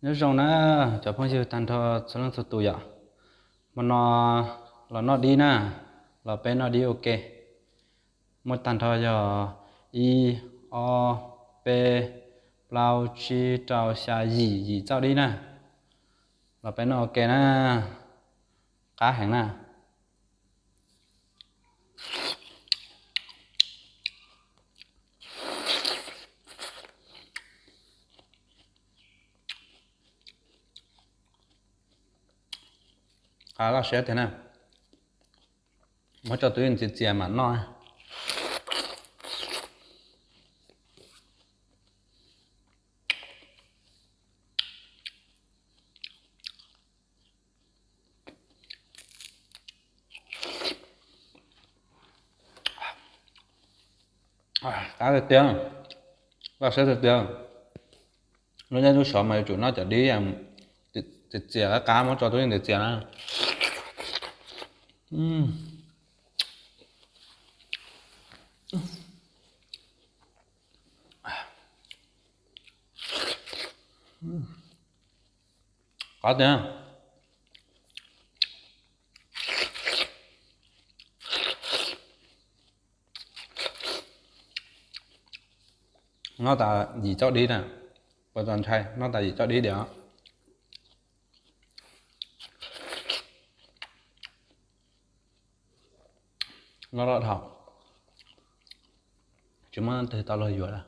Nyob zoo na cov phooj ywg tag nrho txhua leej txhua tus yom. Hmo no los noj dib na, los peb noj dib ua ke. Muaj tag nrho yog ib, ob, peb, plaub, tsib, rau, xya, yim, yim txoj dib na. Los peb noj ua ke na, qab heev na. Qab loj siab tiag na. Muab tso twj ywm txias txias mam noj. Qab tiag tiag, loj siab tiag tiag. Lub caij lub sov mas yuav tsum noj cov dib txias txias qab qab muab tso twj ywm txias txias na. Qab tiag. Noj tas yim txoj dib na, puas txaus ntshai noj tas yim txoj dib diam. Loj loj dhau, tsis muaj leej twg tau luag yuav lawm.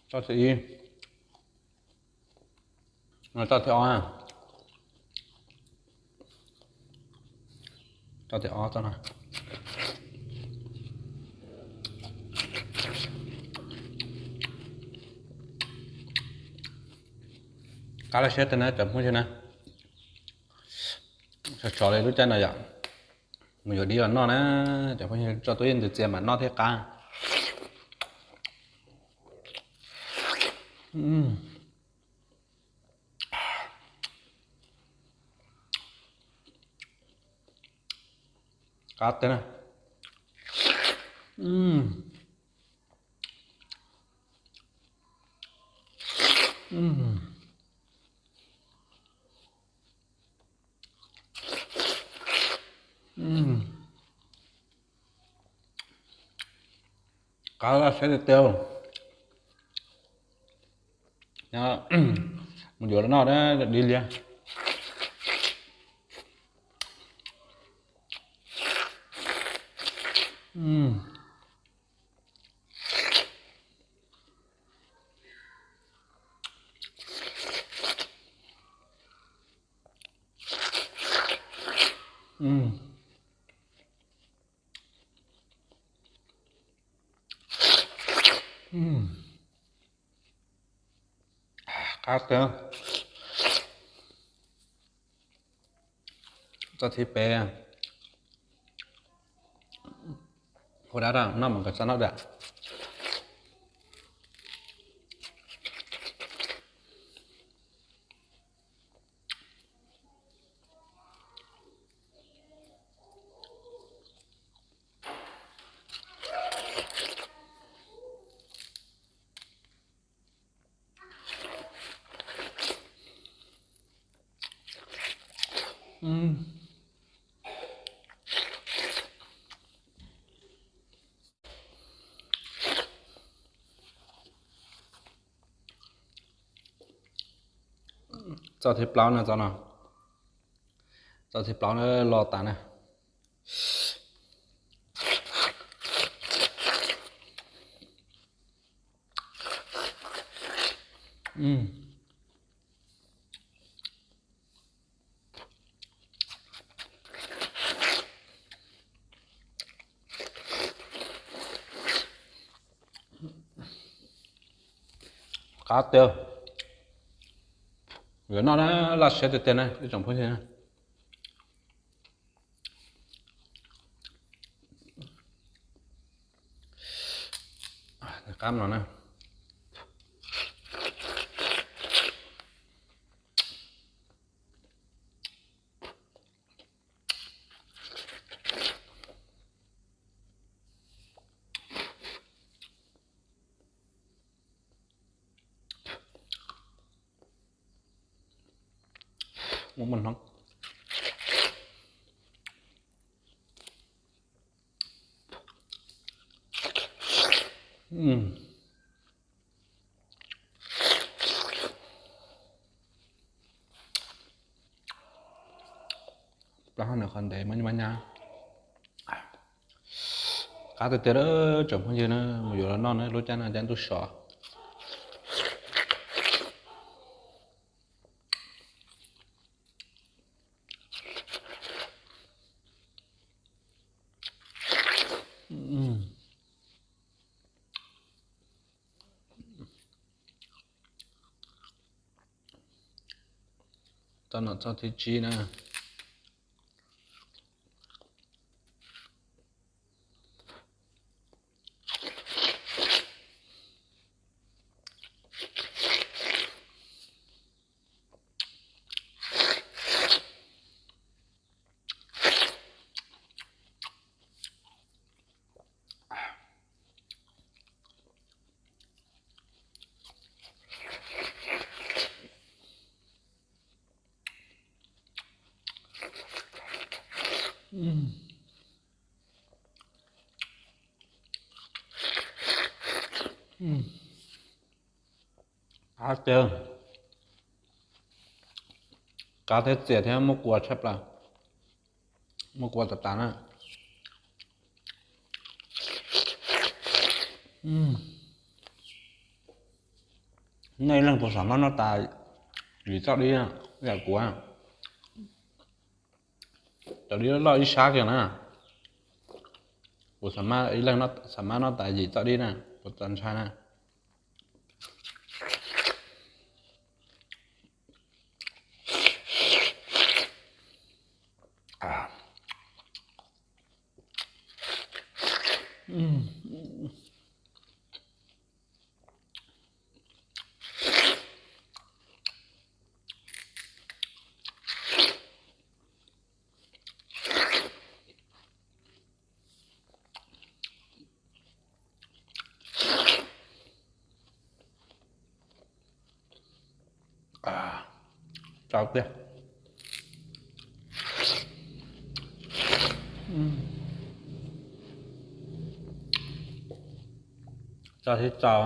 Txoj thib ib, txoj thib ob, txoj thib ob txoj no. Qab loj siab tiag na cov phooj ywg na. Sov sov li lub caij no yom, mus yuav dib los noj na, cov phooj ywg, tso twj ywm txias txias mam noj thiaj qab. Qab tiag na. Qab loj siab tiag tiag. Mus yuav los noj dib liab. Qab tiag. Txoj thib peb, hu dab rau noj mas nkawd txhob noj dam. Txoj thib plaub no, txoj no, txoj thib plaub no los tas na. Qab tiag. Yuav noj na, laj siab tiag tiag na ib tsoom phooj ywg. Qab no na. Muaj muaj hnoob. Plaub hau nws qhov ntev mas nyab nyab. Qab tiag tiag, tsoom phooj ywg na, mus yuav los noj na, lub caij no caij ntuj sov. Txoj no txoj thib tsib na. Qab tiag, qab thiab txias thiab muaj kua tshaj plaws, muaj kua tas tas na. Nej ib leeg puas xam maj noj tas yim txoj dib yam kuv? Cov dib loj ib sab kiag na, kuv ib leeg xam maj noj tas yim txoj dib na, kuv txaus ntshai na. Tsau tiag. Tsau thiab tsau.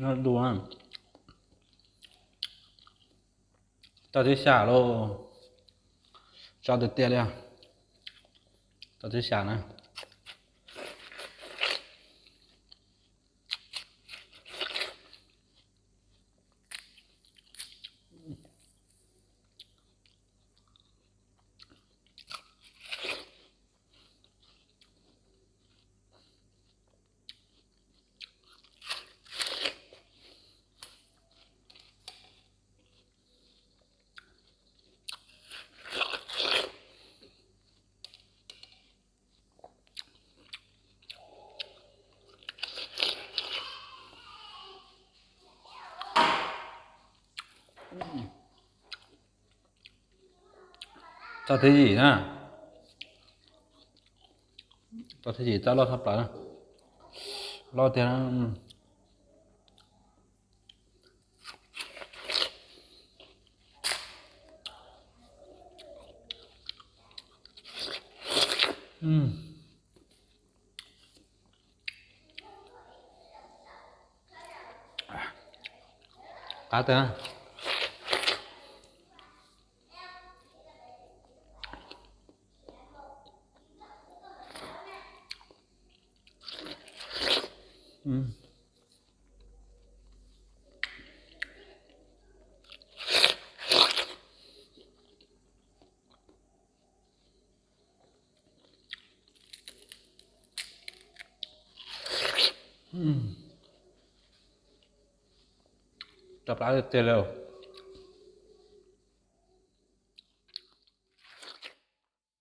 Noj dua. Txoj thib xya lauj. Tsau tiag tiag li. Txoj thib xya na. Txoj thib yim na. Txoj thib yim txoj loj tshaj plaws na. Loj tiag na. Qab tag. Rau plab tiag tiag li.